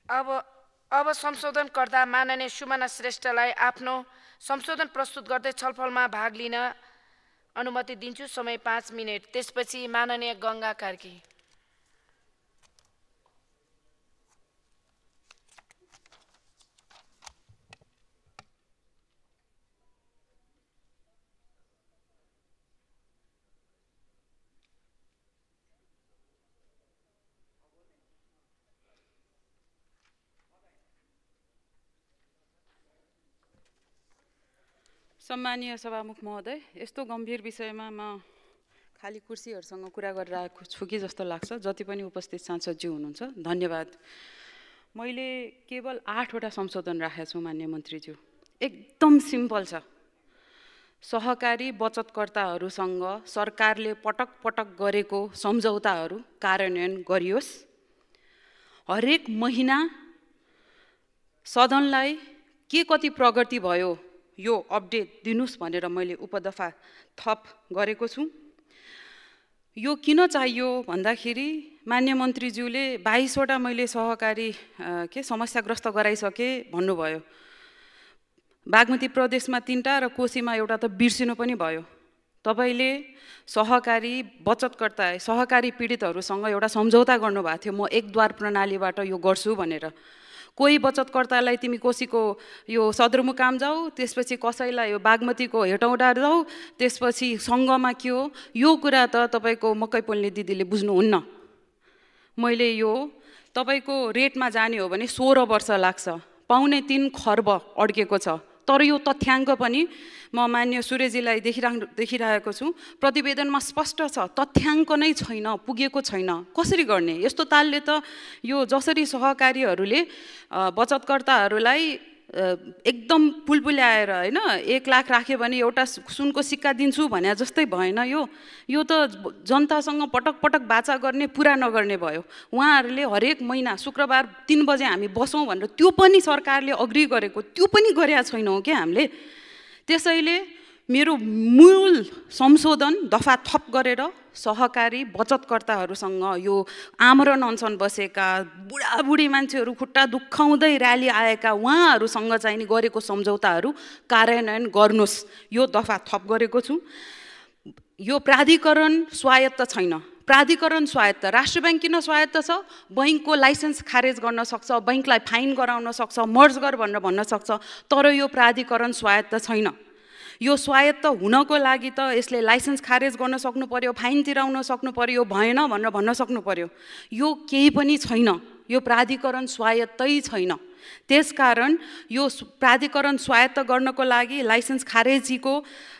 अब संशोधनकर्ता माननीय सुमना श्रेष्ठलाई आफ्नो संशोधन प्रस्तुत गर्दै छलफलमा भाग लिन अनुमति दिन्छु। समय 5 मिनेट। त्यसपछि माननीय गंगा कार्की। सम्मानीय सभामुख महोदय, यस्तो गम्भीर विषयमा म खाली कुर्सीहरुसँग कुरा गरिरहेको छु कि जस्तो लाग्छ। जति पनि उपस्थित सांसदज्यू हुनुहुन्छ, धन्यवाद। मैले केवल 8 वटा संशोधन राखेको छु माननीय मन्त्रीज्यू। एकदम सिम्पल छ। सहकारी बचतकर्ताहरुसँग सरकारले पटक पटक गरेको सम्झौताहरु कार्यान्वयन गरियोस्। हरेक महिना सदनलाई के कति प्रगति भयो यो अपडेट दिनुस् भनेर मैले उपदफा थप गरेको छु। यो किन चाहियो भन्दाखेरि माननीय मन्त्रीज्यूले 22 वटा मैले सहकारी समस्याग्रस्त गराइसके भन्नुभयो। बागमती प्रदेशमा 3टा र कोशीमा एउटा त बिर्सिनु पनि भयो। तपाईले सहकारी बचतकर्ता सहकारी पीडितहरुसँग एउटा सम्झौता गर्नुभएको थियो, म एक द्वार प्रणालीबाट यो गर्छु भनेर। कोही बचतकर्तालाई तिमी कोशीको यो सदरमुकाम जाऊ, त्यसपछि कसैलाई यो बागमतीको हेटौडा जाऊ, त्यसपछि संघमा के हो, यो कुरा त तपाईको मकै पोल्ने दिदीले बुझ्नुहुन्न। मैले यो तपाईको रेटमा जाने हो भने 16 वर्ष लाग्छ, 2.25 खर्ब अड्केको छ। तर यो तथ्याङ्क पनि म मान्य सूर्यजीलाई देखिरहेको छु, प्रतिवेदनमा स्पष्ट छ। तथ्याङ्क नै छैन, पुगेको छैन। कसरी गर्ने? यस्तो तालले त यो जसरी सहकारीहरूले बचतकर्ताहरूलाई एकदम पुलपुल्याएर हैन 1 लाख राख्यो भने एउटा सुनको सिक्का दिन्छु भने जस्तै भएन। यो त जनतासँग पटक पटक बाचा गर्ने, पुरा नगर्ने भयो। उहाँहरूले हरेक महिना शुक्रबार 3 बजे हामी बसौँ भनेर त्यो पनि सरकारले अग्री गरेको, त्यो पनि गरेका छैनौँ के हामीले। त्यसैले मेरो मूल संशोधन दफा थप गरेर सहकारी बचतकर्ताहरुसँग यो आमरण अनसन बसेका बुढाबुढी मान्छेहरु खुट्टा दुखाउँदै र्याली आएका उहाँहरुसँग चाहिँ नि गरेको सम्झौताहरु कार्यान्वयन गर्नुस्, यो दफा थप गरेको छु। यो प्राधिकरण स्वायत्त छैन। प्राधिकरण स्वायत्त, राष्ट्र बैंक किन स्वायत्त छ? बैंकको लाइसेन्स खारेज गर्न सक्छ, बैंकलाई फाइन गराउन सक्छ, मर्ज गर भनेर भन्न सक्छ। तर यो प्राधिकरण स्वायत्त छैन। यो स्वायत्त हुनको लागि त यसले लाइसेन्स खारेज गर्न सक्नु पर्यो, फाइन तिराउन सक्नु पर्यो, भएन भनेर भन्न सक्नु पर्यो। यो केही पनि छैन। यो प्राधिकरण स्वायत्तै छैन। त्यसकारण यो प्राधिकरण स्वायत्त गर्नको लागि लाइसेन्स खारेजीको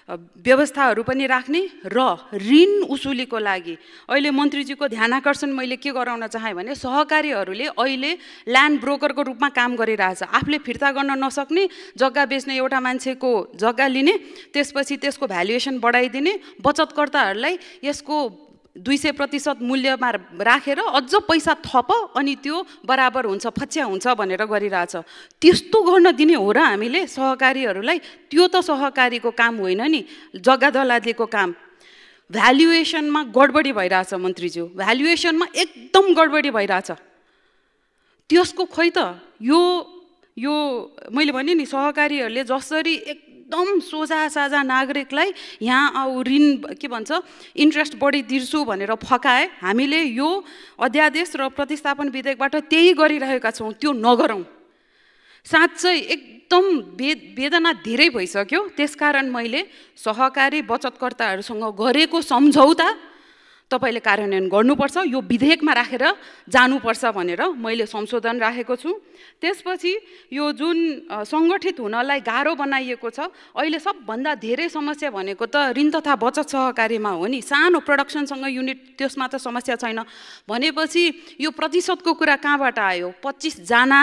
व्यवस्थाहरू पनि राख्ने र ऋण उसुलीको लागि अहिले मन्त्रीजीको ध्यानाकर्षण मैले के गराउन चाहे भने सहकारीहरूले अहिले ल्यान्ड ब्रोकरको रूपमा काम गरिरहेछ। आफूले फिर्ता गर्न नसक्ने जग्गा बेच्ने एउटा मान्छेको जग्गा लिने, त्यसपछि त्यसको भ्यालुएसन बढाइदिने, बचतकर्ताहरूलाई यसको 200% मूल्यमा राखेर अझ पैसा थप अनि त्यो बराबर हुन्छ, फच्या हुन्छ भनेर गरिरहेछ। त्यस्तो गर्न दिने हो र हामीले सहकारीहरूलाई? त्यो त सहकारीको काम होइन नि, जग्गा दलालीको काम। भ्यालुएसनमा गडबडी भइरहेछ मन्त्रीज्यू, भ्यालुएसनमा एकदम गडबडी भइरहेछ। त्यसको खोइ त यो मैले भने नि सहकारीहरूले जसरी एकदम सोझा साझा नागरिकलाई यहाँ आऊ ऋण के भन्छ इन्ट्रेस्ट बढी तिर्छु भनेर फकाए, हामीले यो अध्यादेश र प्रतिस्थापन विधेयकबाट त्यही गरिरहेका छौँ। त्यो नगरौँ। साँच्चै एकदम वेदना धेरै भइसक्यो। त्यसकारण मैले सहकारी बचतकर्ताहरूसँग गरेको सम्झौता तपाईले कार्यान्वयन गर्नुपर्छ, यो विधेयकमा राखेर जानुपर्छ भनेर मैले संशोधन राखेको छु। त्यसपछि यो जुन संगठित हुनलाई गाह्रो बनाइएको छ, अहिले सबभन्दा धेरै समस्या भनेको त ऋण तथा बचत सहकारीमा हो नि। सानो प्रोडक्सनसँग युनिट त्यसमा त समस्या छैन भनेपछि यो प्रतिशतको कुरा कहाँबाट आयो? 25 जना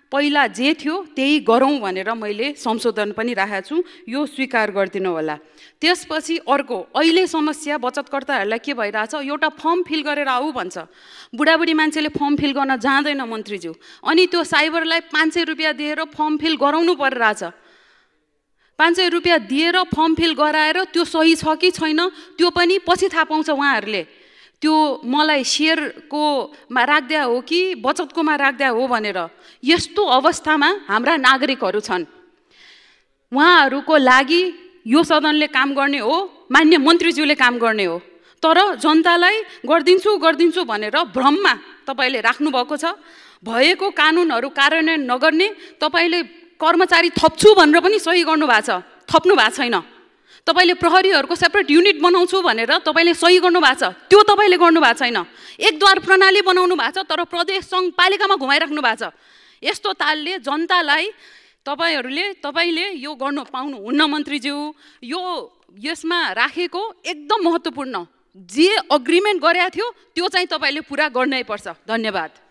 पहिला जे थियो त्यही गरौँ भनेर मैले संशोधन पनि राखेको छु, यो स्वीकार गरिदिनु होला। त्यसपछि अर्को अहिले समस्या बचतकर्ताहरूलाई के भइरहेछ, एउटा फर्म फिल गरेर आऊ भन्छ। बुढाबुढी मान्छेले फर्म फिल गर्न जाँदैन मन्त्रीज्यू, अनि त्यो साइबरलाई 500 रुपियाँ दिएर फर्म फिल गराउनु परिरहेछ। 500 रुपियाँ दिएर फर्म फिल गराएर त्यो सही छ कि छैन त्यो पनि पछि थाहा पाउँछ उहाँहरूले। त्यो मलाई सेयरकोमा राख्दा हो कि बचतकोमा राख्दा हो भनेर यस्तो अवस्थामा हाम्रा नागरिकहरू छन्। उहाँहरूको लागि यो सदनले काम गर्ने हो, मान्य मन्त्रीज्यूले काम गर्ने हो, तर जनतालाई गरिदिन्छु भनेर भ्रममा तपाईँले राख्नुभएको छ। भएको कानुनहरू कार्यान्वयन नगर्ने, तपाईँले कर्मचारी थप्छु भनेर पनि सही गर्नुभएको छ, थप्नु भएको छैन। तपाईँले प्रहरीहरूको सेपरेट युनिट बनाउँछु भनेर तपाईँले सही गर्नुभएको छ, त्यो तपाईँले गर्नुभएको छैन। एकद्वार प्रणाली बनाउनु भएको छ तर प्रदेश सङ्घ पालिकामा घुमाइराख्नु भएको छ। यस्तो तालले जनतालाई तपाईँले यो गर्नु पाउनुहुन्न मन्त्रीज्यू। यो यसमा राखेको एकदम महत्त्वपूर्ण जे अग्रिमेन्ट गरेको थियो त्यो चाहिँ तपाईँले पुरा गर्नै पर्छ। धन्यवाद।